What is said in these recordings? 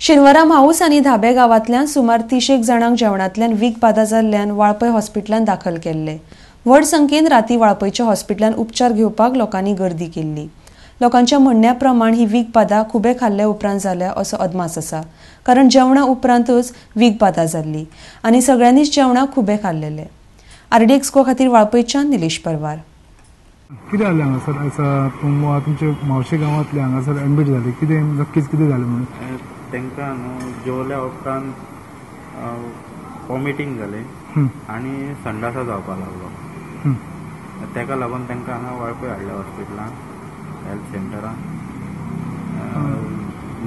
शेनवारा म्हाऊस आनी धाबे गांवांतल्यान सुमार 30 जाणांक जेवणांतल्यान वीख बादा जाल्ल्यान वाळपय हॉस्पिटलांत दाखल केल्ले. व्हड संख्येन राती वाळपयच्या हॉस्पिटलांत उपचार घेवपाक लोकांनी गर्दी केल्ली. लोकांच्या म्हणण्या प्रमाण ही वीख बादा खुबे खाल्ले उपरांत जाल्या असो अदमास आसा, कारण जेवणा उपरांतच वीख बादा जाल्ली आनी सगळ्यांनीच जेवणाक खुबे खाल्लेले. आरडीएक्स गोवा खातीर वाळपयच्यान निलेश परवार. कितें जालें हांगासर आयज तुमचे म्हावशे गांवांतले हांगासर एडमीट जाले, कितें नक्कीच कितें जालें म्हणून? तांकां न्हू जेवल्या उपरांत वॉमिटींग जालें आनी संडासा जावपाक लागलो. ताका लागून तांकां हांगा वाळपय हाडलें हॉस्पिटलान, हेल्थ सेंटरान.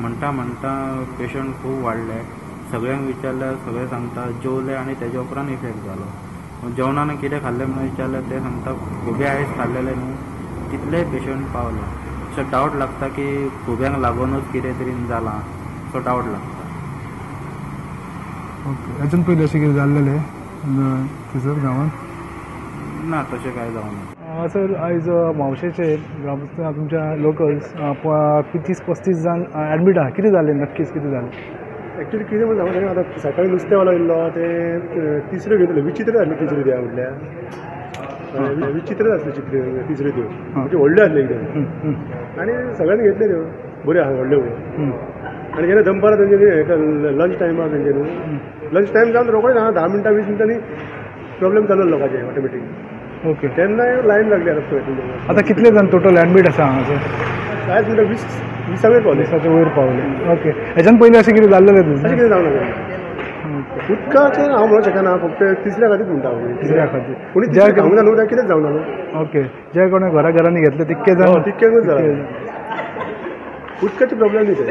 म्हणटा म्हणटा पेशंट खूब वाडले. सगळ्यांक विचारल्यार सगळे सांगता जेवले आनी तेज्या उपरांत इफेक्ट जालो. जेवणान कितें खाल्लें म्हणून विचारल्यार ते सांगता खुबे आयस खाल्लेले न्हू, तितले पेशंट पावले. सो डावट लागता की खुब्यांक लागूनच कितें तरी जालां, सो डावट लागता. ओके, हाच्यान पयलीं अशें कितें जाल्लेलें थंयसर गांवांत? ना, तशें कांय जावना. सर, आयज म्हावशेचे तुमच्या लोकल्स 30-35 जाण एडमीट आहा, कितें जालें नक्कीच कितें जालें? एक्चुअली कितें म्हण सांगू, आतां सकाळी नुस्तें वालो येयल्लो, ते तिसऱ्यो घेतले, विचित्र आसल्यो तिसऱ्यो त्या म्हटल्यार विचित्र आसल्यो तिसऱ्यो त्यो म्हणजे व्हडल्यो आसल्यो एकदम, आनी सगळ्यांनी घेतल्यो त्यो बऱ्यो आसा व्हडल्यो म्हणून. आनी जेन्ना दनपारां तेंचे लंच टायमार तेंचे न्हू, लंच टायम जावन रोखडेच 10 मिनटां 20 मिनटांनी प्रॉब्लेम चालू लोकांचे ऑटोमॅटीक. ओके, तेन्ना लायन लागली. आतां आतां कितले जाण टोटल एडमीट आसा हांगासर? कांयच म्हणटा 20 वयर पावले. 20 वयर पावले. ओके, हेच्यान पयलीं अशें कितें जाल्लेलें अशें कितें जावना? उदकाचेर हांव म्हणूंक शकना, फक्त तिसऱ्या खातीर म्हणटा हांव. तिसऱ्या खातीर कोणी ज्या खावंक ना न्हू, तें कितेंच जावना न्हू. ओके, जे कोणें घरा घरांनी घेतले तितके जाण तितकेच जाला, उदकाचे प्रॉब्लेम न्ही ते.